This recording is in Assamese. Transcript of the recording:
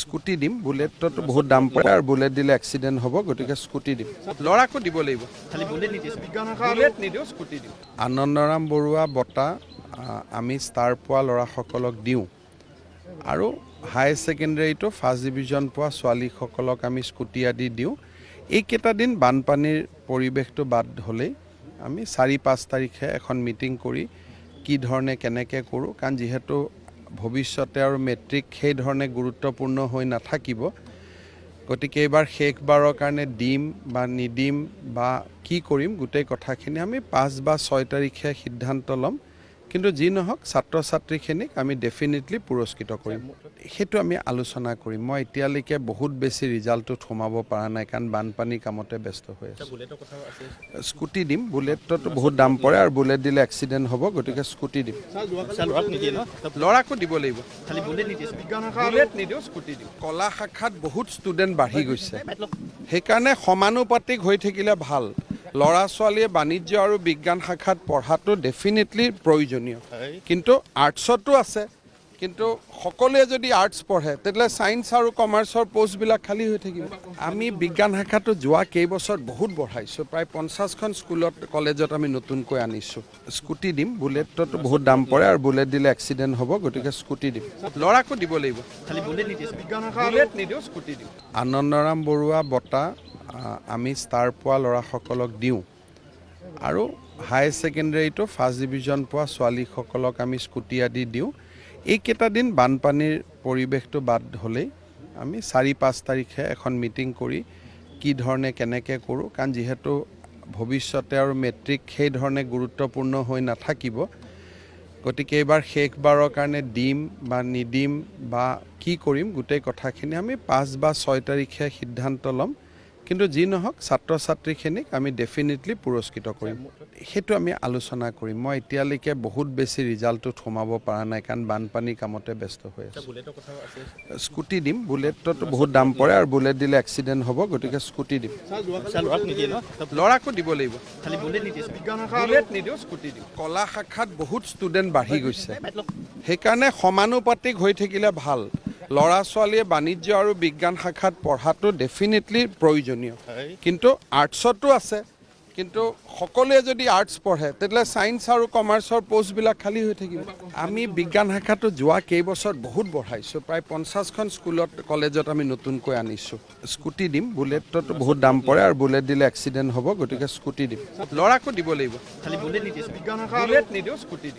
স্কুটি দিম। বুলেটতো বহুত দাম পৰে আৰু বুলেট দিলে এক্সিডেণ্ট হ'ব, গতিকে স্কুটি দিম। ল'ৰাকো দিব লাগিব। বুলেট নিদিওঁ, স্কুটি দিম। আনন্দৰাম বৰুৱা বঁটা আমি ষ্টাৰ পোৱা ল'ৰাসকলক দিওঁ আৰু হায়াৰ ছেকেণ্ডেৰীটো ফাৰ্ষ্ট ডিভিজন পোৱা ছোৱালীসকলক আমি স্কুটি আদি দিওঁ। এইকেইটা দিন বানপানীৰ পৰিৱেশটো বাদ হ'লেই আমি 4-5 তাৰিখে এখন মিটিং কৰি কি ধৰণে কেনেকৈ কৰোঁ, কাৰণ যিহেতু ভৱিষ্যতে আৰু মেট্ৰিক সেই ধৰণে গুৰুত্বপূৰ্ণ হৈ নাথাকিব, গতিকে এইবাৰ শেষবাৰৰ কাৰণে দিম বা নিদিম বা কি কৰিম গোটেই কথাখিনি আমি 5 বা 6 তাৰিখে সিদ্ধান্ত ল'ম। কিন্তু যি নহওক, ছাত্ৰ ছাত্ৰীখিনিক আমি ডেফিনেটলি পুৰস্কৃত কৰিম। সেইটো আমি আলোচনা কৰিম। মই এতিয়ালৈকে বহুত বেছি ৰিজাল্টটোত সোমাব পৰা নাই, কাৰণ বানপানীৰ কামতে ব্যস্ত হৈ আছোঁ। স্কুটি দিম। বুলেটতো বহুত দাম পৰে আৰু বুলেট দিলে এক্সিডেণ্ট হ'ব, গতিকে স্কুটি দিম। ল'ৰাকো দিব লাগিব। বুলেট নিদিওঁ, স্কুটি দিম। কলা শাখাত বহুত ষ্টুডেণ্ট বাঢ়ি গৈছে, সেইকাৰণে সমানুপাতিক হৈ থাকিলে ভাল। ল'ৰা ছোৱালীয়ে বাণিজ্য আৰু বিজ্ঞান শাখাত পঢ়াটো ডেফিনেটলি প্ৰয়োজনীয়, কিন্তু আৰ্টছতো আছে। কিন্তু সকলোৱে যদি আৰ্টছ পঢ়ে, তেতিয়াহ'লে ছায়েন্স আৰু কমাৰ্চৰ পষ্টবিলাক খালী হৈ থাকিব। আমি বিজ্ঞান শাখাটো যোৱা কেইবছৰত বহুত বঢ়াইছোঁ। প্ৰায় 50খন স্কুলত, কলেজত আমি নতুনকৈ আনিছোঁ। স্কুটি দিম। বুলেটতো বহুত দাম পৰে আৰু বুলেট দিলে এক্সিডেণ্ট হ'ব, গতিকে স্কুটি দিম। ল'ৰাকো দিব লাগিব। বুলেট নিদিওঁ, স্কুটি দিম। আনন্দৰাম বৰুৱা বঁটা আমি ষ্টাৰ পোৱা ল'ৰাসকলক দিওঁ আৰু হায়াৰ ছেকেণ্ডেৰীটো ফাৰ্ষ্ট ডিভিজন পোৱা ছোৱালীসকলক আমি স্কুটি আদি দিওঁ। এইকেইটা দিন বানপানীৰ পৰিৱেশটো বাদ হ'লেই আমি 4-5 তাৰিখে এখন মিটিং কৰি কি ধৰণে কেনেকৈ কৰোঁ, কাৰণ যিহেতু ভৱিষ্যতে আৰু মেট্ৰিক সেই ধৰণে গুৰুত্বপূৰ্ণ হৈ নাথাকিব, গতিকে এইবাৰ শেষবাৰৰ কাৰণে দিম বা নিদিম বা কি কৰিম গোটেই কথাখিনি আমি 5 বা 6 তাৰিখে সিদ্ধান্ত ল'ম। কিন্তু যি নহওক, ছাত্ৰ ছাত্ৰীখিনিক আমি ডেফিনেটলি পুৰস্কৃত কৰিম। সেইটো আমি আলোচনা কৰিম। মই এতিয়ালৈকে বহুত বেছি ৰিজাল্টটোত সোমাব পৰা নাই, কাৰণ বানপানীৰ কামতে ব্যস্ত হৈ আছোঁ। স্কুটি দিম। বুলেটতো বহুত দাম পৰে আৰু বুলেট দিলে এক্সিডেণ্ট হ'ব, গতিকে স্কুটি দিম। ল'ৰাকো দিব লাগিব। বুলেট নিদিওঁ, স্কুটি দিম। কলা শাখাত বহুত ষ্টুডেণ্ট বাঢ়ি গৈছে, সেইকাৰণে সমানুপাতিক হৈ থাকিলে ভাল। ল'ৰা ছোৱালীয়ে বাণিজ্য আৰু বিজ্ঞান শাখাত পঢ়াটো ডেফিনেটলি প্ৰয়োজনীয়, কিন্তু আৰ্টছতো আছে। কিন্তু সকলোৱে যদি আৰ্টছ পঢ়ে, তেতিয়াহ'লে ছায়েন্স আৰু কমাৰ্চৰ পষ্টবিলাক খালী হৈ থাকিব। আমি বিজ্ঞান শাখাটো যোৱা কেইবছৰত বহুত বঢ়াইছোঁ। প্ৰায় 50খন স্কুলত, কলেজত আমি নতুনকৈ আনিছোঁ। স্কুটি দিম। বুলেটতো বহুত দাম পৰে আৰু বুলেট দিলে এক্সিডেণ্ট হ'ব, গতিকে স্কুটি দিম। ল'ৰাকো দিব লাগিব। বুলেট নিদিওঁ, স্কুটি দিম।